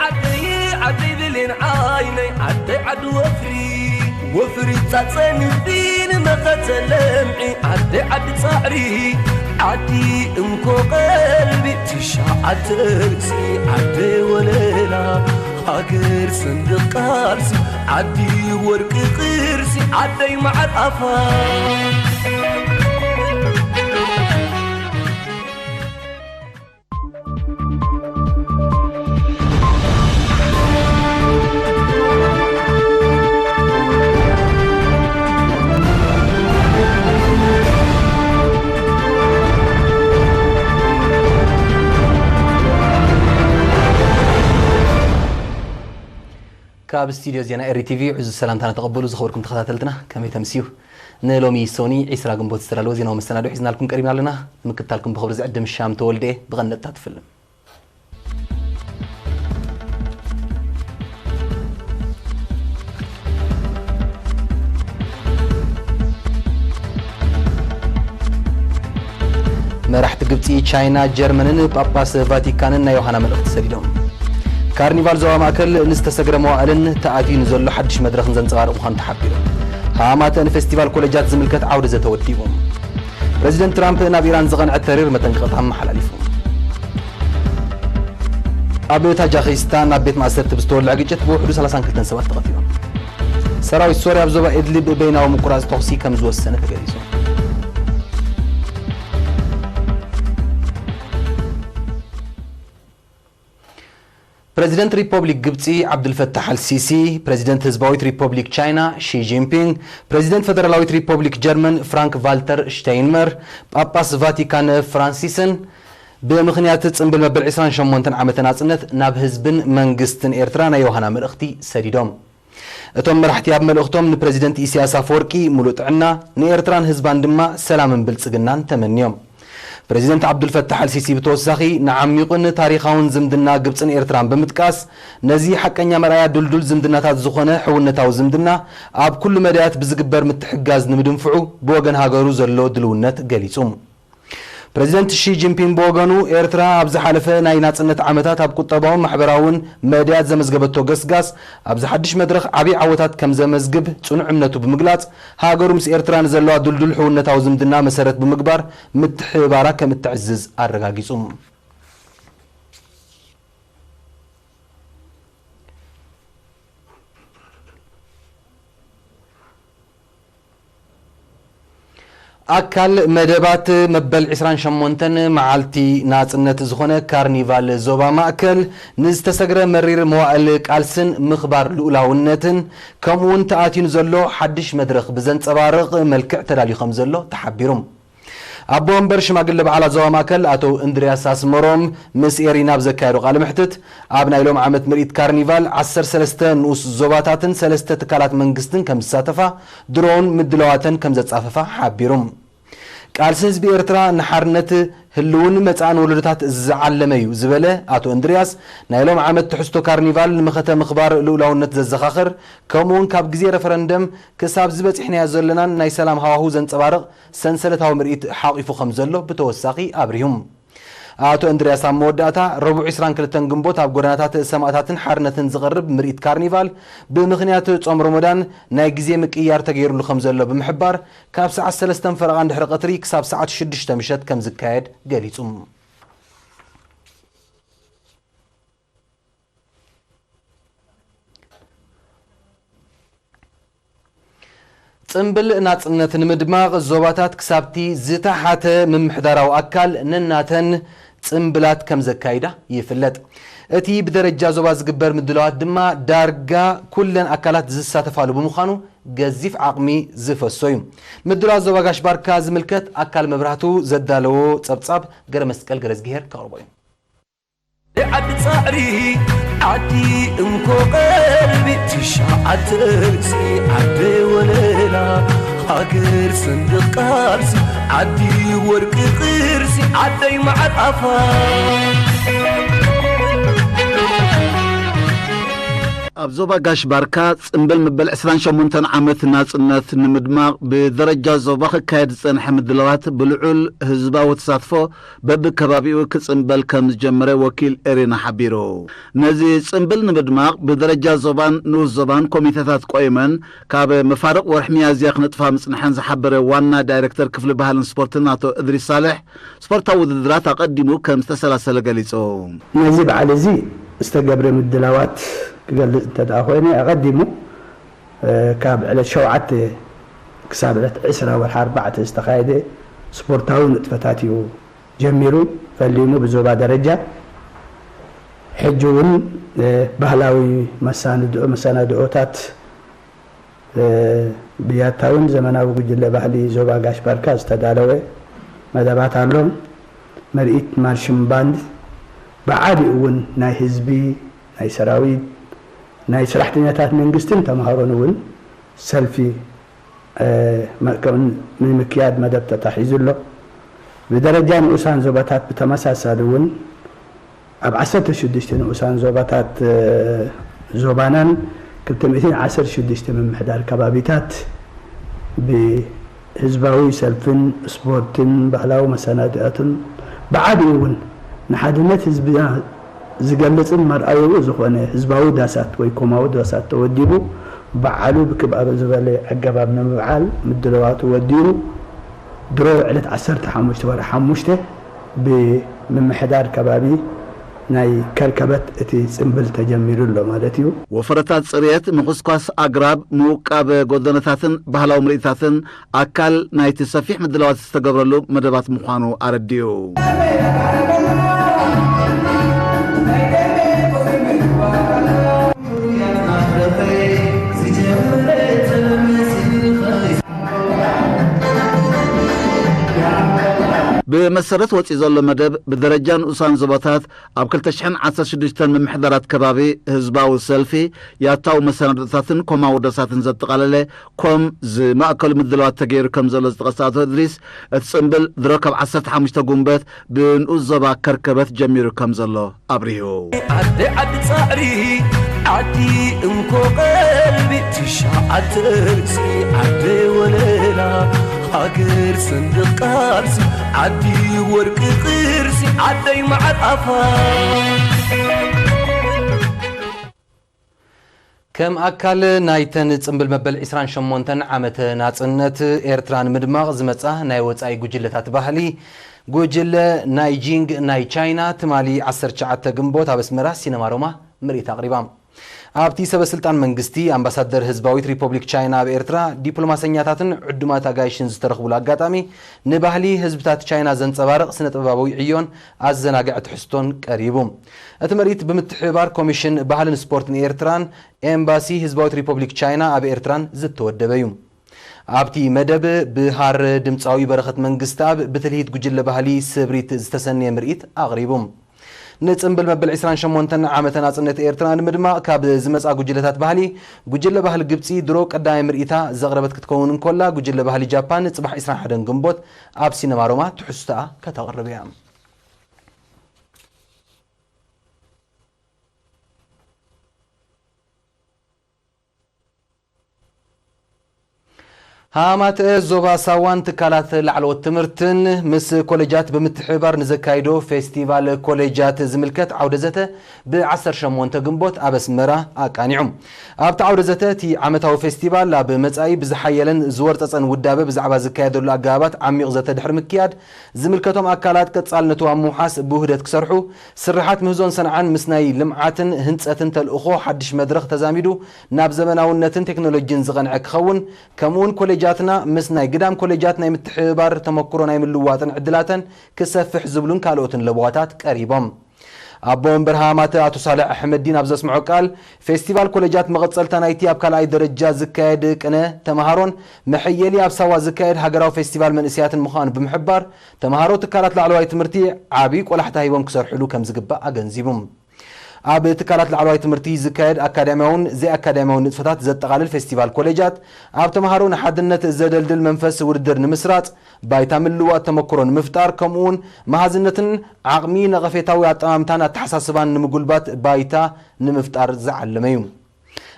ዓደይ ዓደይ ብሌን ዓይነይ ዓደይ ዓዲ ወፍሪ ወፍሪ ጻጸንፊን መኸተ ለምዒ ዓደይ ዓዲ ጻዕሪ ዓዲ እንኮ ቀልቢ ትሽዓተ ርእሲ ዓደይ ወለላ ሃገር ሰንደቕ ቃልሲ ዓዲ ወርቂ ቅርሲ ዓደይ መዓር ኣፋ ካብ ስቱድዮ ዜና ኤሪ ቲቪ ዕዙዝ ሰላምታና ተቐበሉ ዝኸበርኩም ተኸታተልትና፣ ከመይ ተምስዩ? ንሎሚ ሶኒ ዕስራ ግንቦት ዝተዳለወ ዜናዊ መሰናድኦ ሒዝናልኩም ቀሪብና ኣለና። ምክትታልኩም ብኽብሪ ዝዕድም ሻም ተወልደ ብቐንደጥታ ትፍልም። መራሕቲ ግብፂ፣ ቻይና፣ ጀርመንን ጳጳስ ቫቲካንን ናይ ዮሃና መልእኽቲ ሰዲዶም። ካርኒቫል ዞባ ማእከል ንዝተሰግረ መዋእልን ተኣትዩ ንዘሎ ሓድሽ መድረኽን ዘንጸባርቕ ምዃኑ ተሓቢሩ። ሃማተ ንፌስቲቫል ኮሌጃት ዝምልከት ዓውዲ ዘተ ወዲቡ። ፕረዚደንት ትራምፕ ናብ ኢራን ዝቐንዐ ተሪር መጠንቀቕታ ኣመሓላሊፉ። ኣብ ታጃኺስታን ኣብ ቤት ማእሰርቲ ብዝተወልዐ ግጭት ብውሕዱ ሰላሳን ክልተን ሰባት ተቐቲሎም። ሰራዊት ሶርያ ኣብ ዞባ ኢድሊብ በይናዊ ምቁራጽ ተኹሲ ከም ዝወሰነ ተገሊጹ። ፕረዚደንት ሪፐብሊክ ግብጺ ዓብዱልፈታሕ ኣልሲሲ፣ ፕረዚደንት ህዝባዊት ሪፐብሊክ ቻይና ሺ ጂንፒንግ፣ ፕረዚደንት ፈደራላዊት ሪፐብሊክ ጀርመን ፍራንክ ቫልተር ሽታይንመር፣ ጳጳስ ቫቲካን ፍራንሲስን ብምኽንያት ጽምብል መበል ዕስራን ሸሞንተን ዓመተ ናጽነት ናብ ህዝብን መንግስትን ኤርትራ ናይ ዮሃና መልእኽቲ ሰዲዶም። እቶም መራሕቲ ኣብ መልእኽቶም ንፕረዚደንት ኢሳያስ ኣፈወርቂ ሙሉእ ጥዕና፣ ንኤርትራን ህዝባን ድማ ሰላምን ብልጽግናን ተመንዮም። ፕረዚደንት ዓብዱልፈታሕ ኣልሲሲ ብተወሳኺ ንዓሚቑን ታሪኻውን ዝምድና ግብጽን ኤርትራን ብምጥቃስ፣ ነዚ ሓቀኛ መርኣያ ድልዱል ዝምድናታት ዝኾነ ሕውነታዊ ዝምድና ኣብ ኩሉ መዳያት ብዝግበር ምትሕግጋዝ ንምድንፍዑ ብወገን ሃገሩ ዘሎ ድልውነት ገሊጹ። ፕረዚደንት ሺ ጂንፒንግ ብወገኑ፣ ኤርትራ ኣብ ዝሓለፈ ናይ ናጽነት ዓመታት ኣብ ቁጠባውን ማሕበራውን መዳያት ዘመዝገበቶ ገስጋስ፣ ኣብዚ ሓድሽ መድረኽ ዓቢ ዓወታት ከም ዘመዝግብ ጽኑዕ እምነቱ ብምግላጽ፣ ሃገሩ ምስ ኤርትራ ንዘለዋ ድልዱል ሕውነታዊ ዝምድና መሰረት ብምግባር ምትሕብባራ ከም እተዕዝዝ ኣረጋጊጹ። ኣካል መደባት መበል ዕስራን ሸሞንተን መዓልቲ ናጽነት ዝኾነ ካርኒቫል ዞባ ማእከል፣ ንዝተሰግረ መሪር መዋእል ቃልስን ምኽባር ልኡላውነትን፣ ከምኡ'ውን ተኣትዩ ንዘሎ ሓድሽ መድረኽ ብዘንጸባርቕ መልክዕ ተዳልዩ ከም ዘሎ ተሓቢሩ። ኣቦ ወንበር ሽማግለ በዓላት ዞባ ማእከል ኣቶ እንድርያስ ኣስመሮም ምስ ኤሪና ኣብ ዘካየዶ ቃለ መሕትት፣ ኣብ ናይ ሎም ዓመት ምርኢት ካርኒቫል ዓሰርተ ሰለስተ ንኡስ ዞባታትን ሰለስተ ትካላት መንግስትን ከም ዝሳተፋ፣ ድሮውን ምድላዋተን ከም ዘጻፈፋ ሓቢሩ። ቃልሲ ህዝቢ ኤርትራ ንሓርነት ህልውን መጻእን ወለዶታት ዝዓለመ እዩ ዝበለ ኣቶ እንድርያስ፣ ናይ ሎም ዓመት ትሕዝቶ ካርኒቫል ንመኸተ ምኽባር ልኡላውነት ዘዘኻኽር፣ ከምኡውን ካብ ግዜ ረፈረንደም ክሳብ ዝበጺሕናዮ ዘለናን ናይ ሰላም ሃዋህው ዘንጸባርቕ ሰንሰለታዊ ምርኢት ሓቒፉ ከም ዘሎ ብተወሳኺ ኣብሪሁ። ኣቶ እንድርያስ ኣብ መወዳእታ፣ ረቡዕ ዕስራን ክልተን ግንቦት ኣብ ጎደናታት ሰማእታትን ሓርነትን ዝቐርብ ምርኢት ካርኒቫል፣ ብምኽንያት ጾም ሮሞዳን ናይ ግዜ ምቅይያር ተገይሩሉ ከም ዘሎ ብምሕባር፣ ካብ ሰዓት ሰለስተን ፈረቓን ድሕሪ ቀትሪ ክሳብ ሰዓት ሽዱሽተ ምሸት ከም ዝካየድ ገሊጹ። ጽምብል ናጽነት ንምድማቕ ዞባታት ክሳብቲ ዝተሓተ ምምሕዳራዊ ኣካል ነናተን ጽምብላት ከም ዘካይዳ ይፍለጥ። እቲ ብደረጃ ዞባ ዝግበር ምድላዋት ድማ ዳርጋ ኩለን ኣካላት ዝሳተፋሉ ብምዃኑ ገዚፍ ዓቕሚ ዝፈሶ እዩ። ምድላዋት ዞባ ጋሽ ባርካ ዝምልከት ኣካል መብራህቱ ዘዳለዎ ጸብጻብ ገረ መስቀል ገረዝግሄር ከቕርቦ እዩ። ዓዲ ጻዕሪ ዓዲ እንኮ ቀልቢ ትሽዓተ ርእሲ ዓዲ ወለላ ሃገር ሰንደቕ ቃልሲ ዓዲ ወርቂ ቅርሲ ዓደይ መዓር ኣፋ ኣብ ዞባ ጋሽ ባርካ ጽምብል መበል ዕስራን ሸሞንተን ዓመት ናጽነት ንምድማቕ ብደረጃ ዞባ ክካየድ ዝጸንሐ ምድላዋት ብልዑል ህዝባዊ ተሳትፎ በብከባቢኡ ክጽምበል ከም ዝጀመረ ወኪል ኤሪና ሓቢሩ። ነዚ ጽምብል ንምድማቕ ብደረጃ ዞባን ንኡስ ዞባን ኮሚተታት ቆይመን ካብ መፋርቕ ወርሒ ሚያዝያ ክነጥፋ ምጽንሐን ዝሓበረ ዋና ዳይሬክተር ክፍሊ ባህልን ስፖርትን ኣቶ እድሪስ ሳልሕ፣ ስፖርታዊ ውድድራት ኣቐዲሙ ከም ዝተሰላሰለ ገሊጹ። ነዚ በዓል እዚ ዝተገብረ ምድላዋት ክገልጽ እንተ ደኣ ኮይነ፣ ኣቐዲሙ፣ እ፣ ካብ ዕለት ሸውዓተ ክሳብ ዕለት ዕስራ ወርሒ ኣርባዕተ ዝተኻየደ ስፖርታዊ ንጥፈታት እዩ ጀሚሩ፣ ፈሊሙ ብዞባ ደረጃ። ሕጂ እውን፣ እ፣ ባህላዊ መሳንድኦ-፣ መሰናድኦታት፣ እ፣ ብያታውን ዘመናዊ ጉጅለ ባህሊ ዞባ ጋሽ ባርካ ዝተዳለወ መደባት ኣሎ። ምርኢት ማርሽን ባንድ፣ ብዓቢኡ እውን ናይ ህዝቢ፣ ናይ ሰራዊት፣ ናይ ሰራሕተኛታት መንግስትን ተምሃሮን እውን ሰልፊ፣ እ፣ መ-፣ ከም ንምክያድ መደብ ተታሒዙ ኣሎ። ብደረጃ ንኡሳን ዞባታት ብተመሳሳሊ እውን ኣብ ዓሰርተ ሽዱሽተ ንኡሳን ዞባታት፣ እ፣ ዞባናን ክልተ ሚእትን ዓሰርተ ሽዱሽተ ምምሕዳር ከባቢታት ብህዝባዊ ሰልፍን ስፖርትን ባህላዊ መሰናድኦትን ብዓቢኡ እውን ንሓድነት ህዝብና ዝገልጽን መርኣይኡ ዝኾነ ህዝባዊ ዳሳት ወይ ኮማዊ ዳሳት ተወዲቡ፣ በዓሉ ብክብኣበ ዝበለ ኣገባብ ንምብዓል ምድላዋቱ ወዲኡ፣ ድሮ ዕለት ዓሰርተ ሓሙሽተ ወርሒ ሓሙሽተ ብምምሕዳር ከባቢ ናይ ከርከበት እቲ ጽምብል ተጀሚሩ ኣሎ ማለት እዩ። ወፈረታት ጽርየት፣ ምኹስኳስ ኣግራብ፣ ምውቃብ ጎደነታትን ባህላዊ ምርኢታትን ኣካል ናይቲ ሰፊሕ ምድላዋት ዝተገብረሉ መደባት ምዃኑ ኣረዲኡ። ብመሰረት ወፂኡ ዘሎ መደብ፣ ብደረጃ ንኡሳን ዞባታት ኣብ ክልተ ሽሕን ዓሰርተ ሽዱሽተን ምምሕዳራት ከባቢ ህዝባዊ ሰልፊ፣ ያታዊ መሰናድኦታትን ኮማዊ ዳሳትን ዘጠቓለለ ኮም ዝማእከሉ ምድላዋት ተገይሩ ከም ዘሎ ዝጠቐሰ ኣቶ እድሪስ፣ እቲ ጽምብል ድሮ ካብ ዓሰርተ ሓሙሽተ ጉንበት ብንኡስ ዞባ ከርከበት ጀሚሩ ከም ዘሎ ኣብሪሁ። ዓዲ ዓዲ ጻዕሪ፣ ዓዲ እንኮ ቀልቢ፣ ትሽዓተ ርእሲ ዓዲ ወለላ፣ ሃገር ሰንደቕ ቃልሲ፣ ዓዲ ወርቂ ቅርሲ፣ ዓደይ መዓር ኣፋ። ከም ኣካል ናይተን ጽምብል መበል ዕስራን ሸሞንተን ዓመተ ናጽነት ኤርትራ ንምድማቕ ዝመጻ ናይ ወጻኢ ጉጅለታት ባህሊ፣ ጉጅለ ናይጂንግ ናይ ቻይና፣ ትማሊ ዓሰርተ ትሽዓተ ግንቦት ኣብ ኣስመራ ሲነማ ሮማ ምርኢት ኣቕሪባ። ኣብቲ ሰበ ስልጣን መንግስቲ፣ ኣምባሳደር ህዝባዊት ሪፖብሊክ ቻይና ኣብ ኤርትራ፣ ዲፕሎማሰኛታትን ዕዱማት ኣጋይሽን ዝተረኽቡሉ ኣጋጣሚ፣ ንባህሊ ህዝብታት ቻይና ዘንጸባርቕ ስነ ጥበባዊ ዕዮን ኣዘናግዒ ትሕዝቶን ቀሪቡ። እቲ ምርኢት ብምትሕብባር ኮሚሽን ባህልን ስፖርትን ኤርትራን ኤምባሲ ህዝባዊት ሪፖብሊክ ቻይና ኣብ ኤርትራን ዝተወደበ እዩ። ኣብቲ መደብ ብሃር ድምጻዊ በረኸት መንግስተኣብ ብትልሂት ጉጅለ ባህሊ ስብሪት ዝተሰነየ ምርኢት ኣቕሪቡ። ንጽምብል መበል ዕስራን ሸሞንተን ዓመተ ናጽነት ኤርትራ ንምድማቕ ካብ ዝመጻ ጉጅለታት ባህሊ፣ ጉጅለ ባህሊ ግብጺ ድሮ ቀዳማይ ምርኢታ ዘቕረበት ክትከውን እንኮላ፣ ጉጅለ ባህሊ ጃፓን ጽባሕ ዕስራን ሓደን ግንቦት ኣብ ሲነማ ሮማ ትሕዝቶኣ ከተቕርብ እያ። ሃማተ ዞባ ሳዋን ትካላት ላዕለዎት ትምህርትን ምስ ኮሌጃት ብምትሕብባር ንዘካይዶ ፌስቲቫል ኮሌጃት ዝምልከት ዓውደ ዘተ ብ ዓሰርተ ሸሞንተ ግንቦት ኣብ ኣስመራ ኣቃኒዑ። ኣብቲ ዓውደ ዘተ እቲ ዓመታዊ ፌስቲቫል ኣብ መጻኢ ብዝሓየለን ዝወርጸጸን ውዳበ ብዛዕባ ዝካየደሉ ኣገባባት ዓሚቕ ዘተ ድሕሪ ምክያድ፣ ዝምልከቶም ኣካላት ቀጻልነቱ ኣብ ምውሓስ ብውህደት ክሰርሑ፣ ስርሓት ምህዞን ሰንዓን ምስ ናይ ልምዓትን ህንጸትን ተልእኾ ሓድሽ መድረኽ ተዛሚዱ ናብ ዘመናውነትን ቴክኖሎጂን ዝቐንዐ ክኸውን፣ ከምኡውን ኮሌጃትና ምስ ናይ ግዳም ኮሌጃት ናይ ምትሕብባር ተመክሮ ናይ ምልውዋጥን ዕድላተን ክሰፍሕ ዝብሉን ካልኦትን ለበዋታት ቀሪቦም። ኣቦ ወንበር ሃማተ ኣቶ ሳልሕ ኣሕመዲን ኣብ ዘስምዖ ቃል፣ ፌስቲቫል ኮሌጃት መቐጸልታ ናይቲ ኣብ ካልኣይ ደረጃ ዝካየድ ቅነ ተመሃሮን መሐየሊ ኣብ ሳዋ ዝካየድ ሃገራዊ ፌስቲቫል መንእሰያትን ምዃኑ ብምሕባር፣ ተመሃሮ ትካላት ላዕለዋይ ትምህርቲ ዓቢ ቆላሕታ ሂቦም ክሰርሕሉ ከም ዝግባእ ኣገንዚቡ። ኣብ ትካላት ላዕለዋይ ትምህርቲ ዝካየድ ኣካዳሚያውን ዘይኣካዳሚያውን ንጥፈታት ዘጠቓልል ፌስቲቫል ኮሌጃት፣ ኣብ ተመሃሮ ንሓድነት ዘደልድል መንፈስ ውድድር ንምስራጽ፣ ባይታ ምልውዋጥ ተመክሮ ንምፍጣር፣ ከምኡውን መሃዝነትን ዓቕሚ ነቐፌታዊ ኣጠማምታን ኣተሓሳስባን ንምጉልባት ባይታ ንምፍጣር ዝዓለመ እዩ።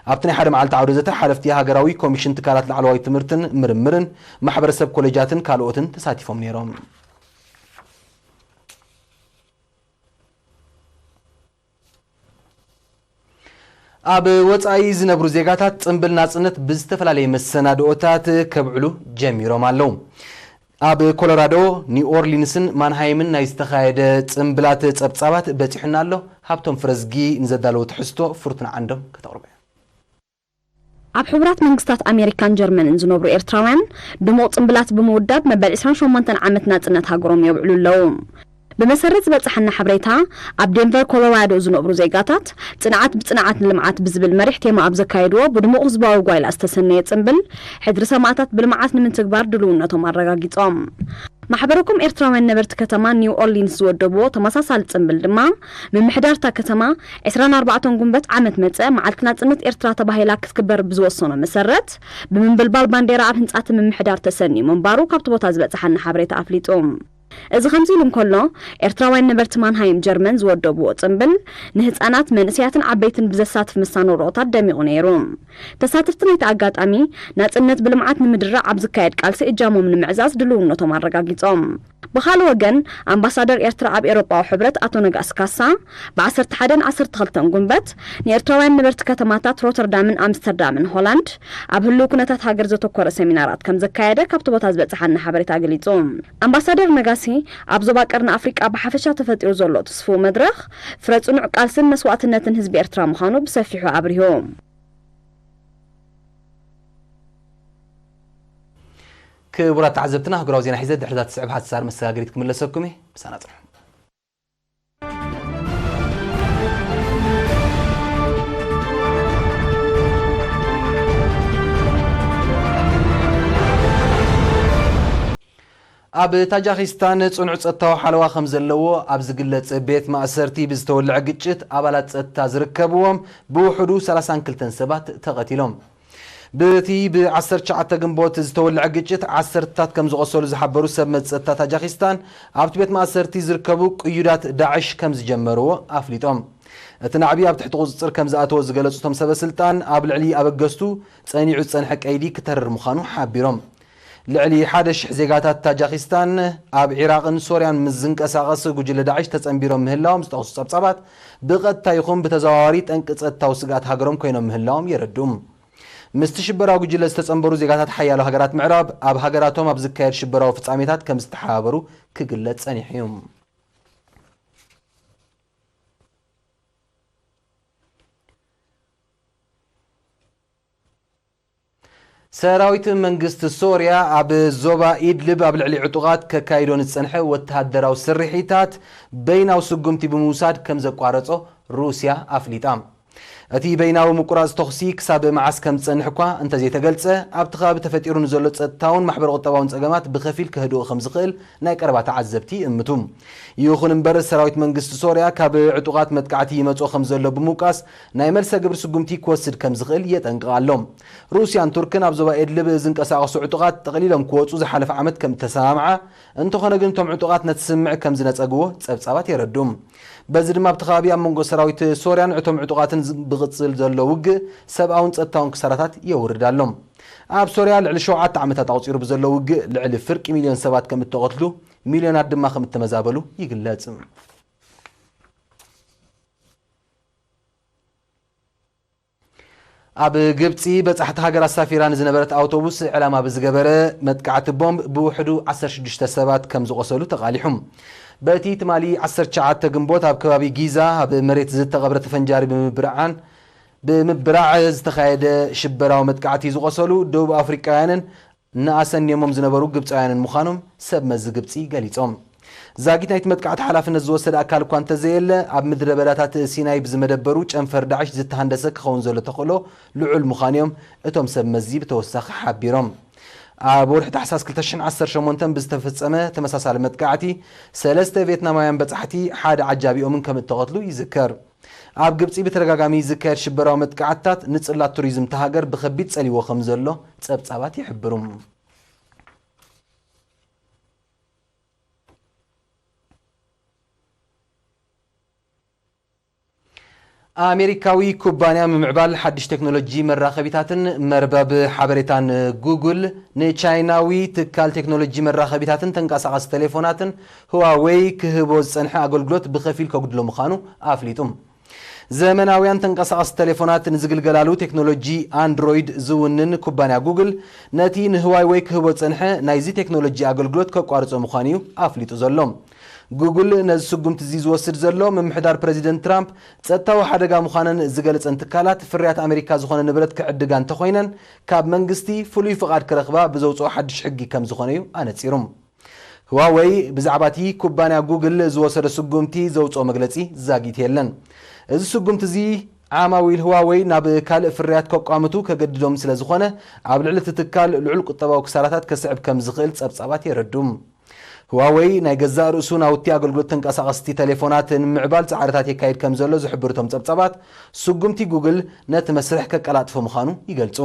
ኣብቲ ናይ ሓደ መዓልቲ ዓውደ ዘተ ሓለፍቲ ሃገራዊ ኮሚሽን ትካላት ላዕለዋይ ትምህርትን ምርምርን፣ ማሕበረሰብ ኮሌጃትን ካልኦትን ተሳቲፎም ነይሮም። ኣብ ወጻኢ ዝነብሩ ዜጋታት ጽምብል ናጽነት ብዝተፈላለየ መሰናድኦታት ከብዕሉ ጀሚሮም ኣለዉ። ኣብ ኮሎራዶ፣ ኒው ኦርሊንስን ማንሃይምን ናይ ዝተኻየደ ጽምብላት ጸብጻባት በጺሑና ኣሎ። ሃብቶም ፍረዝጊ ንዘዳለዎ ትሕዝቶ ፍርቱና ዓንዶም ከተቕርቦ እያ። ኣብ ሕቡራት መንግስታት ኣሜሪካን ጀርመንን ዝነብሩ ኤርትራውያን ድሙቕ ጽምብላት ብምውዳብ መበል ዕስራን ሸሞንተን ዓመት ናጽነት ሃገሮም የብዕሉ ኣለዉ። ብመሰረት ዝበጽሐና ሓበሬታ፣ ኣብ ዴንቨር ኮሎራዶ ዝነብሩ ዜጋታት ጽንዓት ብጽንዓት ንልምዓት ብዝብል መሪሕ ቴማ ኣብ ዘካየድዎ ብድሙቕ ህዝባዊ ጓይላ ዝተሰነየ ጽምብል፣ ሕድሪ ሰማእታት ብልምዓት ንምትግባር ድልውነቶም ኣረጋጊጾም። ማሕበረኮም ኤርትራውያን ነበርቲ ከተማ ኒው ኦርሊንስ ዝወደብዎ ተመሳሳሊ ጽምብል ድማ፣ ምምሕዳር እታ ከተማ ዕስራን ኣርባዕተን ጉንበት ዓመት መጸ መዓልቲ ናጽነት ኤርትራ ተባሂላ ክትክበር ብዝወሰኖ መሰረት፣ ብምንብልባል ባንዴራ ኣብ ህንጻ እቲ ምምሕዳር ተሰንዩ ምንባሩ ካብቲ ቦታ ዝበጽሓና ሓበሬታ ኣፍሊጡ። እዚ ከምዚ ኢሉ እንከሎ፣ ኤርትራውያን ነበርቲ ማንሃይም ጀርመን ዝወደብዎ ጽምብል፣ ንህጻናት፣ መንእሰያትን ዓበይትን ብዘሳትፍ መሳነሮታት ደሚቑ ነይሩ። ተሳተፍቲ ናይቲ ኣጋጣሚ፣ ናጽነት ብልምዓት ንምድራዕ ኣብ ዝካየድ ቃልሲ እጃሞም ንምዕዛዝ ድልውነቶም ኣረጋጊጾም። ብኻልእ ወገን፣ ኣምባሳደር ኤርትራ ኣብ ኤውሮጳዊ ሕብረት ኣቶ ነጋሲ ካሳ፣ ብ ዓሰርተ ሓደን ዓሰርተ ክልተን ጉንበት ንኤርትራውያን ነበርቲ ከተማታት ሮተርዳምን ኣምስተርዳምን ሆላንድ ኣብ ህልው ኩነታት ሃገር ዘተኮረ ሰሚናራት ከም ዘካየደ ካብቲ ቦታ ዝበጽሓና ሓበሬታ ኣገሊጹ። ኣምባሳደር ነጋሲ፣ ኣብ ዞባ ቀርኒ ኣፍሪቃ ብሓፈሻ ተፈጢሩ ዘሎ ትስፉው መድረኽ፣ ፍረ ጽኑዕ ቃልስን መስዋእትነትን ህዝቢ ኤርትራ ምዃኑ ብሰፊሑ ኣብሪሁ። ክቡራት ተዓዘብትና፣ ሃገራዊ ዜና ሒዘ ድሕሪ እዛ ትስዕብ ሓሳር መሰጋገሪት ክምለሰኩም እየ። ምሳና ጽንሑ። ኣብ ታጃኺስታን ጽኑዕ ጸጥታዊ ሓለዋ ከም ዘለዎ ኣብ ዝግለጽ ቤት ማእሰርቲ ብዝተወልዐ ግጭት፣ ኣባላት ጸጥታ ዝርከብዎም ብውሕዱ ሰላሳን ክልተን ሰባት ተቐቲሎም። ብቲ ብ ዓሰርተ ትሽዓተ ግንቦት ዝተወልዐ ግጭት፣ ዓሰርተታት ከም ዝቖሰሉ ዝሓበሩ ሰብ መዚ ጸጥታ ታጃኺስታን፣ ኣብቲ ቤት ማእሰርቲ ዝርከቡ ቅዩዳት ዳዕሽ ከም ዝጀመርዎ ኣፍሊጦም። እቲ ናዕቢ ኣብ ትሕቲ ቁጽጽር ከም ዝኣተወ ዝገለጹ እቶም ሰበ ስልጣን፣ ኣብ ልዕሊ ኣበገስቱ ጸኒዑ ዝጸንሐ ቀይዲ ክተርር ምዃኑ ሓቢሮም። ልዕሊ ሓደ ሽሕ ዜጋታት ታጃኺስታን ኣብ ዒራቕን ሶርያን ምስ ዝንቀሳቐስ ጉጅለ ዳዕሽ ተጸንቢሮም ምህላዎም ዝጠቕሱ ጸብጻባት፣ ብቐጥታ ይኹን ብተዘዋዋሪ ጠንቂ ጸጥታዊ ስግኣት ሃገሮም ኮይኖም ምህላዎም የረድኡ። ምስቲ ሽበራዊ ጉጅለ ዝተጸንበሩ ዜጋታት ሓያሎ ሃገራት ምዕራብ፣ ኣብ ሃገራቶም ኣብ ዝካየድ ሽበራዊ ፍጻሜታት ከም ዝተሓባበሩ ክግለጽ ጸኒሑ እዩ። ሰራዊት መንግስቲ ሶርያ ኣብ ዞባ ኢድልብ ኣብ ልዕሊ ዕጡቓት ከካይዶ ንዝጸንሐ ወተሃደራዊ ስርሒታት በይናዊ ስጉምቲ ብምውሳድ ከም ዘቋረጾ ሩስያ ኣፍሊጣ። እቲ በይናዊ ምቁራጽ ተኹሲ ክሳብ መዓስ ከም ዝጸንሕ እኳ እንተዘይተገልጸ፣ ኣብቲ ከባቢ ተፈጢሩ ንዘሎ ጸጥታውን ማሕበረ ቁጠባውን ጸገማት ብኸፊል ከህድኦ ከም ዝኽእል ናይ ቀረባ ተዓዘብቲ ይእምቱ። ይኹን እምበር፣ ሰራዊት መንግስቲ ሶርያ ካብ ዕጡቓት መጥቃዕቲ ይመጽኦ ከም ዘሎ ብምውቃስ፣ ናይ መልሰ ግብሪ ስጉምቲ ክወስድ ከም ዝኽእል የጠንቅቕ ኣሎ። ሩስያን ቱርክን ኣብ ዞባ ኢድልብ ዝንቀሳቐሱ ዕጡቓት ጠቕሊሎም ክወጹ ዝሓለፈ ዓመት ከም እተሰማምዓ፣ እንተኾነ ግን እቶም ዕጡቓት ነቲ ስምምዕ ከም ዝነጸግዎ ጸብጻባት የረድኡ። በዚ ድማ ኣብቲ ከባቢ ኣብ መንጎ ሰራዊት ሶርያን እቶም ዕጡቓትን ዝ-፣ ብቕጽል ዘሎ ውግእ ሰብኣውን ጸጥታውን ክሳራታት የውርድ ኣሎ። ኣብ ሶርያ ልዕሊ ሸውዓተ ዓመታት ኣቑጺሩ ብዘሎ ውግእ ልዕሊ ፍርቂ ሚልዮን ሰባት ከም እተቐትሉ፣ ሚልዮናት ድማ ከም እተመዛበሉ ይግለጽ። ኣብ ግብጺ በጻሕቲ ሃገር ኣሳፊራ ንዝነበረት ኣውቶቡስ ዕላማ ብዝገበረ መጥቃዕቲ ቦምብ ብውሕዱ ዓሰርተ ሽዱሽተ ሰባት ከም ዝቖሰሉ ተቓሊሑ። በቲ ትማሊ ዓሰርተ ትሽዓተ ግንቦት ኣብ ከባቢ ጊዛ ኣብ መሬት ዝተቐብረ ተፈንጃሪ ብምብርዓን፣ ብምብራዕ ዝተኻየደ ሽበራዊ መጥቃዕቲ ዝቖሰሉ ደቡብ ኣፍሪቃውያንን ንኣሰንዮሞም ዝነበሩ ግብጻውያንን ምዃኖም ሰብ መዚ ግብጺ ገሊጾም። ዛጊት ናይቲ መጥቃዕቲ ሓላፍነት ዝወሰደ ኣካል እኳ እንተዘየለ፣ ኣብ ምድረ በዳታት ሲናይ ብዝመደበሩ ጨንፈር ዳዕሽ ዝተሃንደሰ ክኸውን ዘሎ ተኽእሎ ልዑል ምዃኑ እዮም እቶም ሰብ መዚ ብተወሳኺ ሓቢሮም። ኣብ ወርሒ ታሕሳስ ክልተ ሽሕን ዓሰርተ ሸሞንተን ብዝተፈጸመ ተመሳሳሊ መጥቃዕቲ፣ ሰለስተ ቬትናማውያን በጻሕቲ፣ ሓደ ዓጃቢኦምን ከም እተቐትሉ ይዝከር። ኣብ ግብጺ ብተደጋጋሚ ዝካየድ ሽበራዊ መጥቃዕትታት ንጽላት ቱሪዝም እታ ሃገር ብኸቢድ ጸልይዎ ከም ዘሎ ጸብጻባት ይሕብሩ። ኣሜሪካዊ ኩባንያ ምምዕባል ሓድሽ ቴክኖሎጂ መራኸቢታትን መርበብ ሓበሬታን ጉግል ንቻይናዊ ትካል ቴክኖሎጂ መራኸቢታትን ተንቀሳቐሲ ቴሌፎናትን ህዋዌይ ክህቦ ዝጸንሐ ኣገልግሎት ብኸፊል ከጉድሎ ምዃኑ ኣፍሊጡ። ዘመናውያን ተንቀሳቐሲ ቴሌፎናት ንዝግልገላሉ ቴክኖሎጂ ኣንድሮይድ ዝውንን ኩባንያ ጉግል፣ ነቲ ንህዋዌይ ክህቦ ዝጸንሐ ናይዚ ቴክኖሎጂ ኣገልግሎት ከቋርጾ ምዃኑ እዩ ኣፍሊጡ ዘሎ። ጉግል ነዚ ስጉምቲ እዚ ዝወስድ ዘሎ፣ ምምሕዳር ፕረዚደንት ትራምፕ ጸጥታዊ ሓደጋ ምዃነን ዝገለጸን ትካላት ፍርያት ኣሜሪካ ዝኾነ ንብረት ክዕድጋ እንተኾይነን፣ ካብ መንግስቲ ፍሉይ ፍቓድ ክረኽባ ብዘውጽኦ ሓድሽ ሕጊ ከም ዝኾነ እዩ ኣነጺሩ። ህዋወይ ብዛዕባ እቲ ኩባንያ ጉግል ዝወሰዶ ስጉምቲ ዘውጽኦ መግለጺ ዛጊት የለን። እዚ ስጉምቲ እዚ ዓማዊል ህዋወይ ናብ ካልእ ፍርያት ከቋምቱ ከገድዶም ስለ ዝኾነ፣ ኣብ ልዕሊ እቲ ትካል ልዑል ቁጠባዊ ክሳራታት ከስዕብ ከም ዝኽእል ጸብጻባት የረዱ። ህዋወይ ናይ ገዛእ ርእሱ ናውቲ ኣገልግሎት ተንቀሳቐስቲ ቴሌፎናት ንምምዕባል ጻዕርታት የካይድ ከም ዘሎ ዝሕብሩ እቶም ጸብጻባት፣ ስጉምቲ ጉግል ነቲ መስርሕ ከቀላጥፎ ምዃኑ ይገልጹ።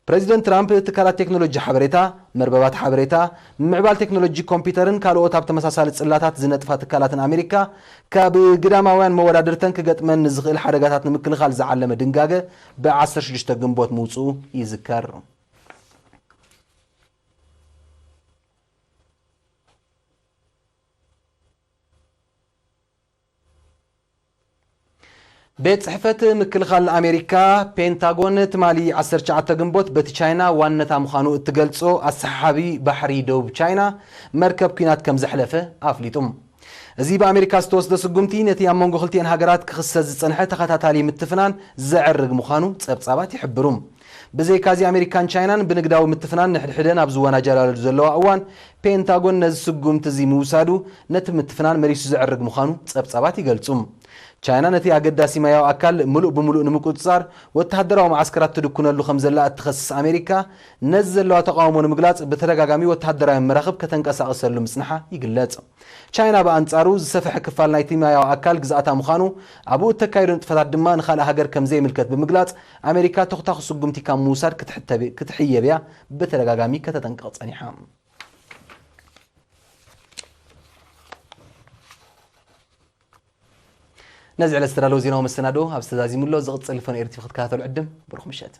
ፕረዚደንት ትራምፕ ትካላት ቴክኖሎጂ ሓበሬታ፣ መርበባት ሓበሬታ፣ ምምዕባል ቴክኖሎጂ ኮምፒውተርን ካልኦት ኣብ ተመሳሳሊ ጽላታት ዝነጥፋ ትካላትን ኣሜሪካ ካብ ግዳማውያን መወዳድርተን ክገጥመን ንዝኽእል ሓደጋታት ንምክልኻል ዝዓለመ ድንጋገ ብ ዓሰርተ ሽዱሽተ ግንቦት ምውጽኡ ይዝከር። ቤት ጽሕፈት ምክልኻል ኣሜሪካ ፔንታጎን ትማሊ ዓሰርተ ትሽዓተ ግንቦት በቲ ቻይና ዋንነታ ምዃኑ እትገልጾ ኣሰሓሓቢ ባሕሪ ደቡብ ቻይና መርከብ ኲናት ከም ዘሕለፈ ኣፍሊጡ። እዚ ብኣሜሪካ ዝተወስደ ስጉምቲ ነቲ ኣብ መንጎ ክልቲኤን ሃገራት ክኽሰት ዝጸንሐ ተኸታታሊ ምትፍናን ዘዕርግ ምዃኑ ጸብጻባት ይሕብሩ። ብዘይካዚ ኣሜሪካን ቻይናን ብንግዳዊ ምትፍናን ንሕድሕደን ኣብ ዝወናጀላሉ ዘለዋ እዋን፣ ፔንታጎን ነዚ ስጉምቲ እዚ ምውሳዱ ነቲ ምትፍናን መሊሱ ዘዕርግ ምዃኑ ጸብጻባት ይገልጹ። ቻይና ነቲ ኣገዳሲ ማያዊ ኣካል ምሉእ ብምሉእ ንምቁጽጻር ወተሃደራዊ መዓስከራት ትድኩነሉ ከም ዘላ እትኸስስ ኣሜሪካ፣ ነዚ ዘለዋ ተቓውሞ ንምግላጽ ብተደጋጋሚ ወተሃደራዊ መራኽብ ከተንቀሳቕሰሉ ምጽንሓ ይግለጽ። ቻይና ብኣንጻሩ ዝሰፍሐ ክፋል ናይቲ ማያዊ ኣካል ግዝኣታ ምዃኑ፣ ኣብኡ እተካይዶ ንጥፈታት ድማ ንኻልእ ሃገር ከም ዘይምልከት ብምግላጽ፣ ኣሜሪካ ተኹታኹ ስጉምቲ ካብ ምውሳድ ክትሕተብ-፣ ክትሕየብ እያ ብተደጋጋሚ ከተጠንቅቕ ጸኒሓ። ነዚ ዕለት ዝተዳለወ ዜናዊ መሰናዶ ኣብ ዝተዛዚሙ ኣሎ። ዝቕጽል ፈን ኤር ቲቪ ክትከታተሉ ዕድም። ብሩኽ ምሸት።